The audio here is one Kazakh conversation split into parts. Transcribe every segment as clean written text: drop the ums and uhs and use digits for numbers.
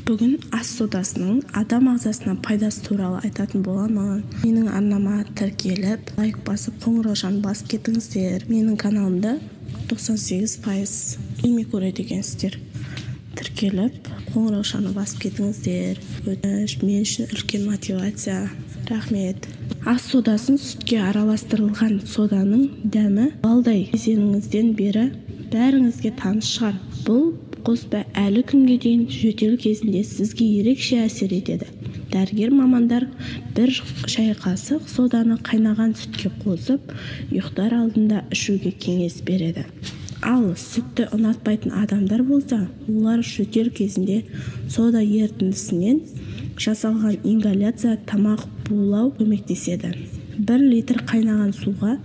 Бүгін ас содасының адам ағзасына пайдасы туралы айтатын боламын. Менің арнама тіркеліп, лайк басып, қоңыраушаны басып кетіңіздер. Менің каналымда 98% келмей көреді екенсіздер. Тіркеліп, қоңыраушаны басып кетіңіздер. Өтініш, мен үшін үлкен мотивация. Рахмет. Ас содасын сүтке араластырылған соданың дәмі балдай кезеңіңізден бері бәріңізге таныс шығар. Бұл қоспа әлі күнге дейін жөтел кезінде сізге ерекше әсер етеді. Дәрігер мамандар бір шай қасық соданы қайнаған сүтке қосып, ұйықтар алдында ішуге кеңес береді. Ал сүтті ұнатпайтын адамдар болса, олар жөтел кезінде сода ерітіндісінен жасалған ингаляция тамақ булау көмектеседі. 1 литр қайнаған суға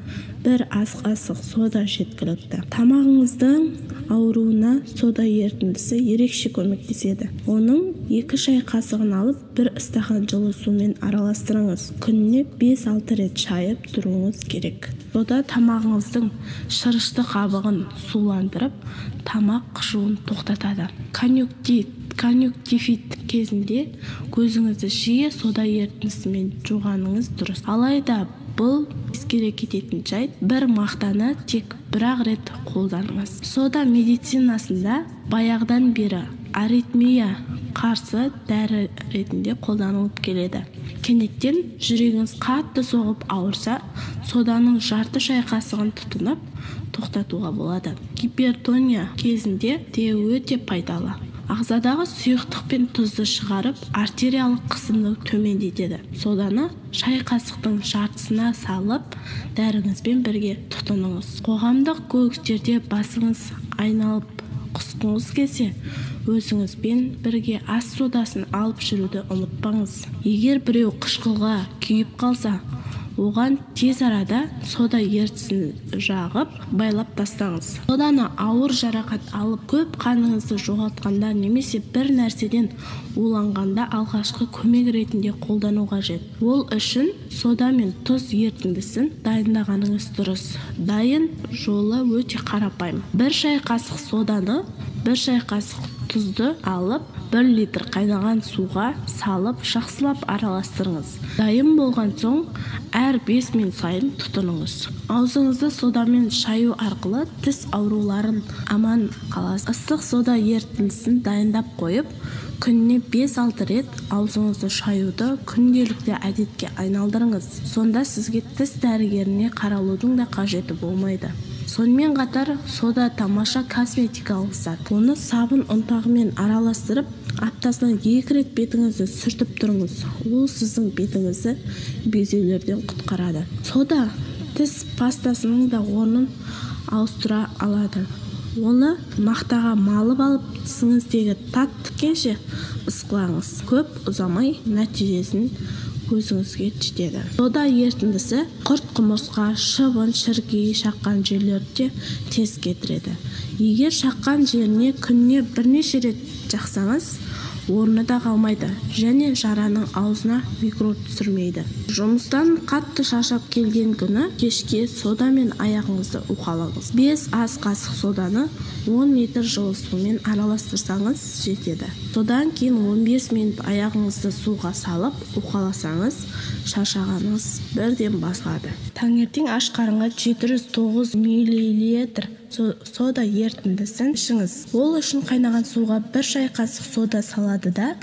бір ас қасық сода жеткілікті. Тамағыңыздың ауруына сода ерітіндісі ерекше көмектеседі. Оның 2 шай қасығын алып, бір стақан жылы сумен араластырыңыз. Күніне 5-6 рет шайып тұруыңыз керек. Сода тамағыңыздың шырышты қабығын суландырып, тамақ қышуын тоқтатады. Конъюнктивит кезінде көзіңізді жиі сода ерітіндісімен жуғаныңыз дұрыс. Алайда бұл ескере кететін жайт, бір мақтаны тек бір-ақ рет қолданыңыз. Сода медицинасында баяғыдан бері аритмия қарсы дәрі ретінде қолданылып келеді. Кенеттен жүрегіңіз қатты соғып ауырса, соданың жарты шай қасығын тұтынып тоқтатуға болады. Гипертония кезінде де өте пайдалы. Ағзадағы сұйықтық пен тұзды шығарып, артериялық қысымды төмендетеді. Соданы шай қасықтың жартысына салып, дәріңізбен бірге тұтыныңыз. Қоғамдық көліктерде басыңыз айналып құсқыңыз келсе, өзіңізбен бірге ас содасын алып жүруді ұмытпаңыз. Егер біреу қышқылға күйіп қалса, оған тез арада сода ерітіндісін жағып, байлап тастаңыз. Соданы ауыр жарақат алып, көп қаныңызды жоғалтқанда немесе бір нәрседен уланғанда алғашқы көмек ретінде қолдану қажет. Ол үшін сода мен тұз ерітіндісін дайындағаныңыз дұрыс. Дайын жолы өте қарапайым. 1 шай қасық соданы, 1 шай қасық тұзды алып, 1 литр қайнаған суға салып, жақсылап араластырыңыз. Дайын болған соң әр 5 минут сайын тұтыныңыз. Аузыңызды содамен шаю арқылы тіс ауруларын аман қаласыз. Ыстық сода ерітіндісін дайындап қойып, күніне 5-6 рет аузыңызды шаюды күнделікті әдетке айналдырыңыз. Сонда сізге тіс дәрігеріне қаралудың да қажеті болмайды. Сонымен қатар сода тамаша косметикалық зат. Оны сабын ұнтағымен араластырып, аптасына 2 рет бетіңізді сүртіп тұрыңыз. Ол сіздің бетіңізді безеулерден құтқарады. Сода тіс пастасының да орнын ауыстыра алады. Оны мақтаға малып алып, тісіңіздегі тат біткенше ысқылаңыз. Көп ұзамай нәтижесін көзіңізге жетеді. Сода ерітіндісі құрт құмырсқа, шыбын, шіркей шаққан жерлерді тез кетіреді. Егер шаққан жеріне күніне бірнеше рет жақсаңыз, орны да қалмайды және жараның аузына микроб түсірмейді. Жұмыстан қатты шаршап келген күні кешке содамен аяғыңызды уқалаңыз. 5 ас қасық соданы 10 литр жылы сумен араластырсаңыз жетеді. Содан кейін 15 минут аяғыңызды суға салып уқаласаңыз, шаршағаныңыз бірден басылады. Таңертең аш қарынға 709 миллилитр сода ерітіндісін ішіңіз. Ол үшін қайнаған суға 1 шай қасық сода салады да,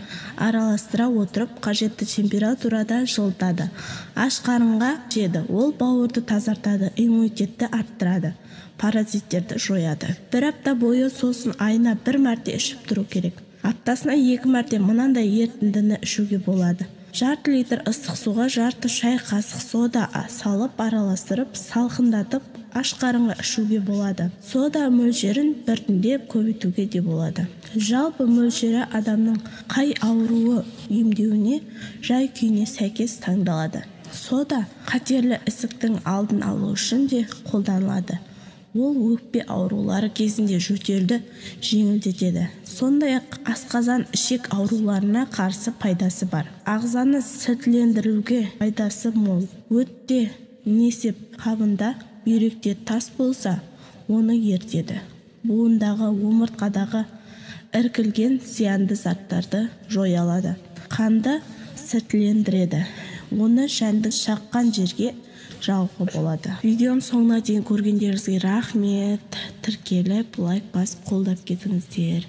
араластыра отырып қажетті температурада жылытады. Аш қарынға ішеді. Ол бауырды тазартады, иммунитетті арттырады, паразиттерді жояды. Бір апта бойы, сосын айына 1 мәрте ішіп тұру керек. Аптасына 2 мәрте мынандай ерітіндіні ішуге болады. Жарты литр ыстық суға жарты шай қасық сода салып араластырып, салқындатып, аш қарынға ішуге болады. Сода мөлшерін біртіндеп көбейтуге де болады. Жалпы мөлшері адамның қай ауруы емдеуіне, жай күйіне сәйкес таңдалады. Сода қатерлі ісіктің алдын алу үшін де қолданылады. Ол өкпе аурулары кезінде жөтелді жеңілдетеді. Сондай-ақ асқазан, ішек ауруларына қарсы пайдасы бар. Ағзаны сілтілендіруге пайдасы мол. Өтте несеп қабында бүйректе тас болса, оны ерітеді. Буындағы, омыртқадағы іркілген зиянды заттарды жоя алады. Қанды сілтілендіреді. Оны жәндік шаққан жерге жағуға болады. Видеоның соңына дейін көргендеріңізге рахмет. Тіркеліп, лайк басып, қолдап кетіңіздер.